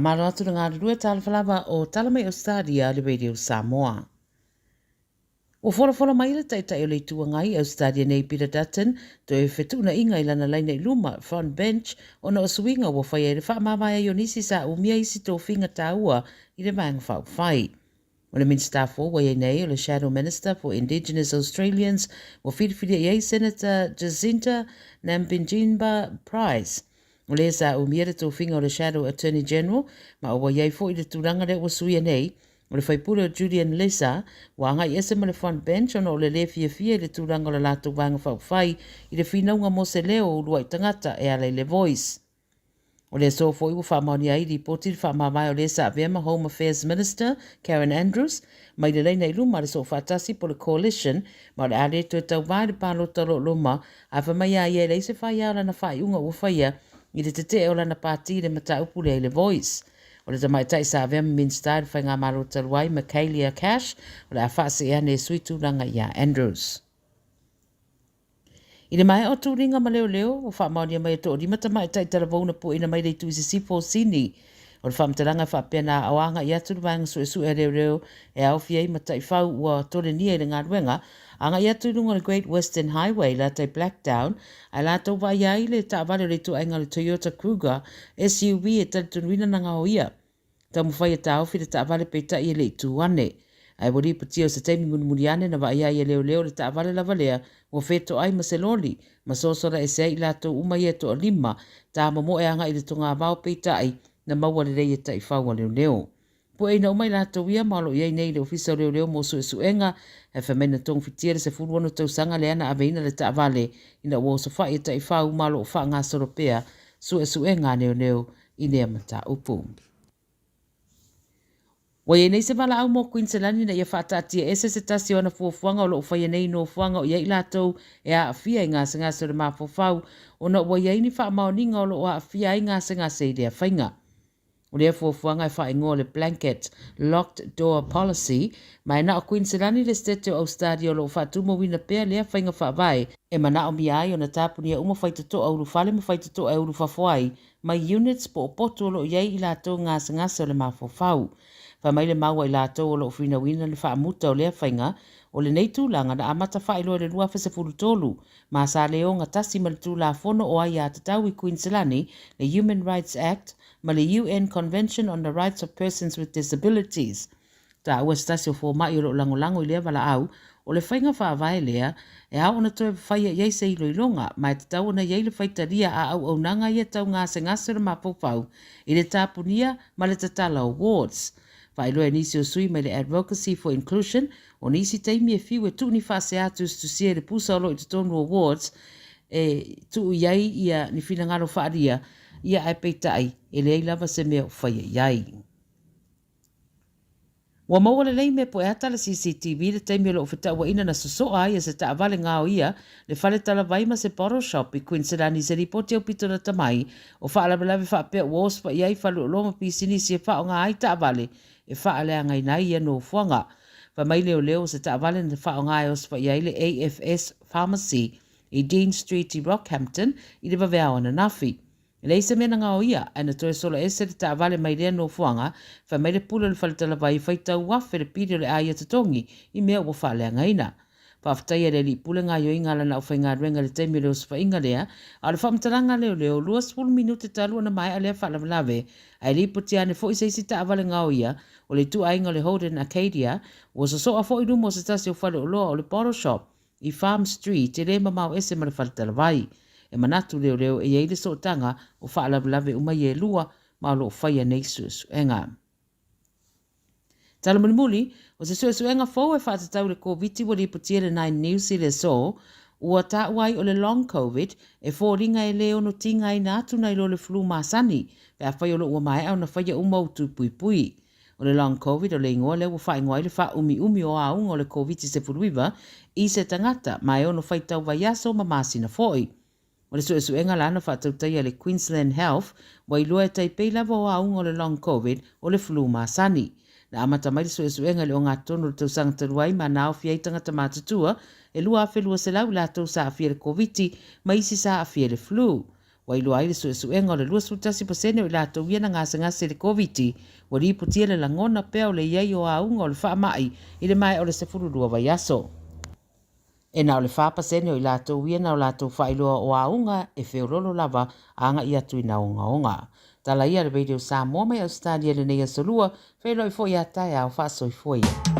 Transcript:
Faamalo atu le galulue talofa lava o Tala Mai Australia le Radio Samoa. Ua folafola mai le Taitai o le Itu Agai i Ausetalia nei Peter Dutton toe fetuunaiga i lana laina i luma, front bench, ona o suiga ua faia i le faamavae ai o nisi sa umia isi tofiga taua i le Vaega Faaupufai. O le Minisita fou ua i ai nei o le Shadow Minister for Indigenous Australians ua filifilia i ai Senator Jacinta Nampijinpa Price. O lea sa umia le tofiga o le Shadow Attorney General ma ua i ai foi le tulaga lea ua suia nei O le faipule o Julian Lesa, ua agai ese ma le Front Bench ona o le lē fiafia i le tulaga o le latou vaega faaupufai i le finauga mo se leo o uluai tagata e ala i le Voice. O le aso foi ua faamaonia ai lipoti le faamavae o le sa avea ma Home Affairs Minister Karen Andrews mai le laina i luma a le Soofaatasi po le Coalition ma o le a le toe tauva i le palota o lo o loma ae fai mai a ia e leai se faia o lana faaiuga ua faia i le tetee o lana pati i le mataupu lea i le Voice. O le tamaitai sa avea ma Minisita i le Faigamalo talu ai, Michaelia Cash, o le a faasee ane e sui tulaga iā Andrews. I le maea o tuliga ma leoleo, ua faamaonia mai e toalima tamaitai talavou na pueina mai le itu i sisifo o Sini. O le faamatalaga e faapea na o agai atu le vaega suesue a leoleo e aofia ai ma taifau ua tolenia i le galuega, agai atu i luga o le Great Western Highway i latai Blacktown, ae latou vaaia ai le taavale o le ituaiga o le Toyota Kruger SUV e talitonuina na gaoia. Taumafai e taofi le taavale peitai e le i tu ane. Ae ua lipotia o se taimi mulimuli ane na vaaia ai e leoleo le taavale lava lea ua fetoai ma se loli ma sosola ese ai i latou uma ia e toalima ta momoe agai i le togavao peitai na maua lelei e taifau a leoleo. Pueina uma i latou ia ma o lo o i ai nei i le Ofisa o Leoleo mo Suesuega, ae fai mai na togafitia le 16 tausaga lea na aveina le taavale ina ua osofai e taifau ma o lo o faagasolo pea suesuega a leoleo i lea mataupu. Ua i ai nei se valaau mo Kuiniselani ina ia faataatia ese se tasi o ana fuafuaga o lo o faia nei i nofoaga o i ai i latou e aafia i gasegase o le mafaufau ona ua i ai ni faamaoniga o lo o aafia ai gasegase i lea faiga. O lea fuafuaga e faaigoa o le Blanket Locked Door Policy, ma e na o Kuiniselani le Setete o Ausetalia o lo o faatumauina pea lea faiga faavae, e manaomia ai ona tapunia uma faitotoa ulufale ma faitotoa e ulufafo ai mai units po o potu o lo o i ai i latou gasegase o le mafaufau. Fai mai le mau a i latou o lo o finauina le faamuta o lea faiga, o lenei tulaga na amata faailoa i le 2013, ma sa le ogatasi ma le Tulafono o Aiatatau i Kuiniselani, le Human Rights Act, ma le UN Convention on the Rights of Persons with Disabilities. Taua se tasi o fomai o lo o lagolago i lea valaau, o le faiga faavae lea, e ao ona toe faia i ai se iloiloga, ma e tatau ona i ai le faitalia a auaunaga ia tau gasegase o le mafaufau i le tapunia ma le tatala o wards. Faailoa e nisi o sui mai le Advocacy for Inclusion, O nisi taimi e fiu e tuu ni faasea tusitusia i le pusa o lo o i totonu o wards e tuu i ai ia ni finagalo faaalia, ia ae peitai e leai lava se mea o faia i ai. Ua maua lelei mea poeata le CCTV i le taimi o lo o fetauaina na sosoa ai e se taavale gaoia le fale talavai ma se bottle shop i Quinselani i se lipoti aupito lata mai o faalavelave faapea ua osofai ai faleoloa ma pisinisi e faaaoga ai taavale e faaleagaina ai ia nofoaga. Fai mai leoleo o se taavale na faaaoga e osofai ai le AFS Pharmacy i Dean Street i Rockhampton i le vaveao ananafi. E leai se mea na gaoia, ae na toe sola ese le taavale mai lea nofoaga, fai mai le pule o le faletalavai e faitau afe le pili o le aia totogi i mea ua faaleagaina. Faafetai a le Alii Pule gaioiga a lana aufaigaluega i le taimi o le osofaiga lea, a o le faamatalaga a leoleo, 20 minute talu ona maea lea faalavelave, ae lipoti ane foi se isi taavale gaoia o le ituaiga o le Holden Acadia, ua sosoa foi i luma o se tasi o faleoloa o le Bottle Shop i Farm Street e le mamao ese ma le faletalavai. E manatu leoleo e i ai le sootaga o faalavelave uma ia e lua ma o lo o faia nei suesuega. Tala mulimuli, o se suesuega fou e faatatau i le Koviti ua lipotia e le Nine News i le aso, ua taua ai o le Long Covid e foliga e le ono tigaina atu nai lo le flu masani pe afai o lo o ua maea ona faia uma ou tui puipui. O le Long Covid o le igoa lea ua faaigoa ai le faaumiumi o auga o le Koviti-19 i se tagata ma e ono faitau vaiaso ma masina foi. O le suesuega la na faatautaia e le Queensland Health, ua iloa e tai pei lava o auga o le Long Covid o le flu masani. Na amata mai le suesuega i le ogatotonu o le tausaga talu ai ma na aofia ai tagata matutua e 2,200 i latou sa aafia i le Koviti ma isi sa aafia i le flu. Ua iloa ai le suesuega o le 21% o i latou ia na gasegase i le Koviti, ua lipotia le lagona pea o le i ai o auga o le faamai i le maea o le 12 vaiaso. E na o le 4% o i latou ia na o latou faailoa o auga e feololo lava agai atu i na ogaoga. Tala ia a le Radio Samoa mai Ausetalia i lenei aso Lua, feiloai foi a taeao faasoifua ia.